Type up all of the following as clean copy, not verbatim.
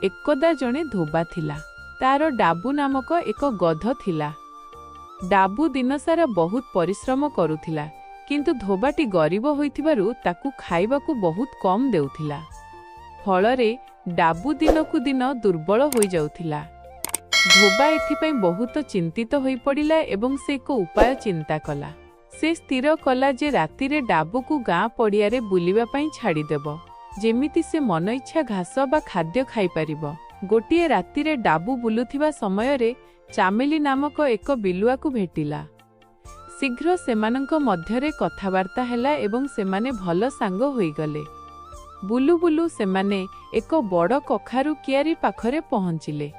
ଏକଦା ଜଣେ ଧୋବା ଥିଲା। ତାର ଡାବୁ ନାମକ ଏକ ଗଧ ଥିଲା। ଡାବୁ ଦିନସାରା ବହୁତ ପରିଶ୍ରମ କରୁଥିଲା, କିନ୍ତୁ ଧୋବାଟି ଗରିବ ହୋଇଥିବାରୁ ତାକୁ ଖାଇବାକୁ ବହୁତ କମ୍ ଦେଉଥିଲା। ଫଳରେ ଡାବୁ ଦିନକୁ ଦିନ ଦୁର୍ବଳ ହୋଇଯାଉଥିଲା। ଧୋବା ଏଥିପାଇଁ ବହୁତ ଚିନ୍ତିତ ହୋଇପଡ଼ିଲା ଏବଂ ସେ ଏକ ଉପାୟ ଚିନ୍ତା କଲା। ସେ ସ୍ଥିର କଲା ଯେ ରାତିରେ ଡାବୁକୁ ଗାଁ ପଡ଼ିଆରେ ବୁଲିବା ପାଇଁ ଛାଡ଼ିଦେବ, ଯେମିତି ସେ ମନଇଚ୍ଛା ଘାସ ବା ଖାଦ୍ୟ ଖାଇପାରିବ। ଗୋଟିଏ ରାତିରେ ଡାବୁ ବୁଲୁଥିବା ସମୟରେ ଚାମେଲି ନାମକ ଏକ ବିଲୁଆକୁ ଭେଟିଲା। ଶୀଘ୍ର ସେମାନଙ୍କ ମଧ୍ୟରେ କଥାବାର୍ତ୍ତା ହେଲା ଏବଂ ସେମାନେ ଭଲ ସାଙ୍ଗ ହୋଇଗଲେ। ବୁଲୁ ବୁଲୁ ସେମାନେ ଏକ ବଡ଼ କଖାରୁ କିଆରି ପାଖରେ ପହଞ୍ଚିଲେ।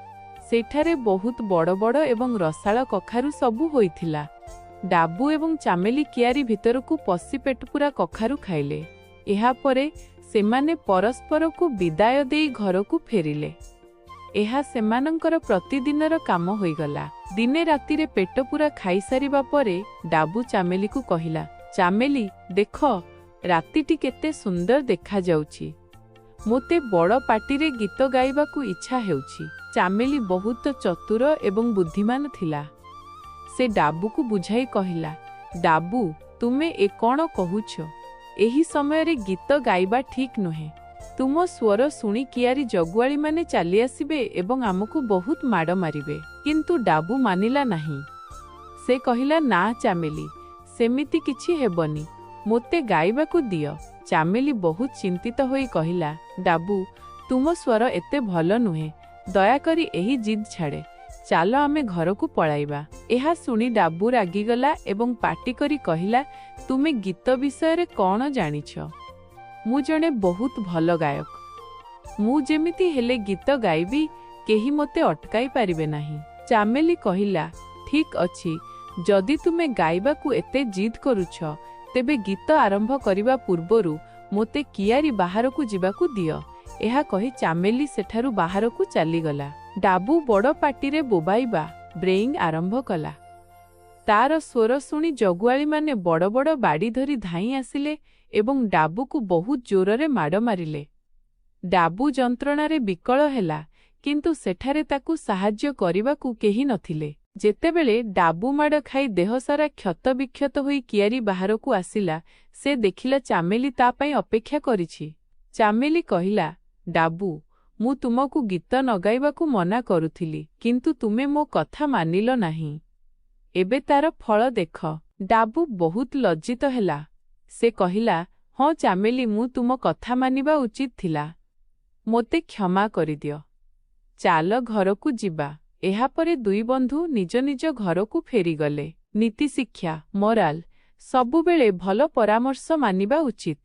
ସେଠାରେ ବହୁତ ବଡ଼ ବଡ଼ ଏବଂ ରସାଳ କଖାରୁ ସବୁ ହୋଇଥିଲା। ଡାବୁ ଏବଂ ଚାମେଲି କିଆରି ଭିତରକୁ ପଶି ପେଟପୁରା କଖାରୁ ଖାଇଲେ। ଏହାପରେ ସେମାନେ ପରସ୍ପରକୁ ବିଦାୟ ଦେଇ ଘରକୁ ଫେରିଲେ। ଏହା ସେମାନଙ୍କର ପ୍ରତିଦିନର କାମ ହୋଇଗଲା। ଦିନେ ରାତିରେ ପେଟପୁରା ଖାଇସାରିବା ପରେ ଡାବୁ ଚାମେଲିକୁ କହିଲା, "ଚାମେଲି, ଦେଖ, ରାତିଟି କେତେ ସୁନ୍ଦର ଦେଖାଯାଉଛି। ମୋତେ ବଡ଼ ପାଟିରେ ଗୀତ ଗାଇବାକୁ ଇଚ୍ଛା ହେଉଛି।" ଚାମେଲି ବହୁତ ଚତୁର ଏବଂ ବୁଦ୍ଧିମାନ ଥିଲା। ସେ ଡାବୁକୁ ବୁଝାଇ କହିଲା, "ଡାବୁ, ତୁମେ ଏ କ'ଣ କହୁଛ? ଏହି ସମୟରେ ଗୀତ ଗାଇବା ଠିକ୍ ନୁହେଁ। ତୁମ ସ୍ୱର ଶୁଣି କିଆରି ଜଗୁଆଳିମାନେ ଚାଲିଆସିବେ ଏବଂ ଆମକୁ ବହୁତ ମାଡ଼ ମାରିବେ।" କିନ୍ତୁ ଡାବୁ ମାନିଲା ନାହିଁ। ସେ କହିଲା, "ନା ଚାମେଲି, ସେମିତି କିଛି ହେବନି। ମୋତେ ଗାଇବାକୁ ଦିଅ।" ଚାମେଲି ବହୁତ ଚିନ୍ତିତ ହୋଇ କହିଲା, "ଡାବୁ, ତୁମ ସ୍ୱର ଏତେ ଭଲ ନୁହେଁ। ଦୟାକରି ଏହି ଜିଦ୍ ଛାଡ଼େ। ଚାଲ, ଆମେ ଘରକୁ ପଳାଇବା।" ଏହା ଶୁଣି ଡାବୁ ରାଗିଗଲା ଏବଂ ପାଟି କରି କହିଲା, "ତୁମେ ଗୀତ ବିଷୟରେ କ'ଣ ଜାଣିଛ? ମୁଁ ଜଣେ ବହୁତ ଭଲ ଗାୟକ। ମୁଁ ଯେମିତି ହେଲେ ଗୀତ ଗାଇବି, କେହି ମୋତେ ଅଟକାଇ ପାରିବେ ନାହିଁ।" ଚାମେଲି କହିଲା, "ଠିକ୍ ଅଛି, ଯଦି ତୁମେ ଗାଇବାକୁ ଏତେ ଜିଦ୍ କରୁଛ, ତେବେ ଗୀତ ଆରମ୍ଭ କରିବା ପୂର୍ବରୁ ମୋତେ କିଆରି ବାହାରକୁ ଯିବାକୁ ଦିଅ।" ଏହା କହି ଚାମେଲି ସେଠାରୁ ବାହାରକୁ ଚାଲିଗଲା। ଡାବୁ ବଡ଼ ପାଟିରେ ବୋବାଇବା, ବ୍ରେଇଂ ଆରମ୍ଭ କଲା। ତାର ସ୍ୱର ଶୁଣି ଜଗୁଆଳିମାନେ ବଡ଼ ବଡ଼ ବାଡ଼ି ଧରି ଧାଇଁ ଆସିଲେ ଏବଂ ଡାବୁକୁ ବହୁତ ଜୋରରେ ମାଡ଼ ମାରିଲେ। ଡାବୁ ଯନ୍ତ୍ରଣାରେ ବିକଳ ହେଲା, କିନ୍ତୁ ସେଠାରେ ତାକୁ ସାହାଯ୍ୟ କରିବାକୁ କେହି ନଥିଲେ। ଯେତେବେଳେ ଡାବୁ ମାଡ଼ ଖାଇ ଦେହସାରା କ୍ଷତବିକ୍ଷତ ହୋଇ କିଆରି ବାହାରକୁ ଆସିଲା, ସେ ଦେଖିଲା ଚାମେଲି ତା ପାଇଁ ଅପେକ୍ଷା କରିଛି। ଚାମେଲି କହିଲା, "ଡାବୁ, ମୁଁ ତୁମକୁ ଗୀତ ନ ଗାଇବାକୁ ମନା କରୁଥିଲି, କିନ୍ତୁ ତୁମେ ମୋ କଥା ମାନିଲ ନାହିଁ। ଏବେ ତାର ଫଳ ଦେଖ।" ଡାବୁ ବହୁତ ଲଜ୍ଜିତ ହେଲା। ସେ କହିଲା, "ହଁ ଚାମେଲି, ମୁଁ ତୁମ କଥା ମାନିବା ଉଚିତ ଥିଲା। ମୋତେ କ୍ଷମା କରିଦିଅ। ଚାଲ, ଘରକୁ ଯିବା।" ଏହାପରେ ଦୁଇ ବନ୍ଧୁ ନିଜ ନିଜ ଘରକୁ ଫେରିଗଲେ। ନୀତିଶିକ୍ଷା, ମୋରାଲ: ସବୁବେଳେ ଭଲ ପରାମର୍ଶ ମାନିବା ଉଚିତ।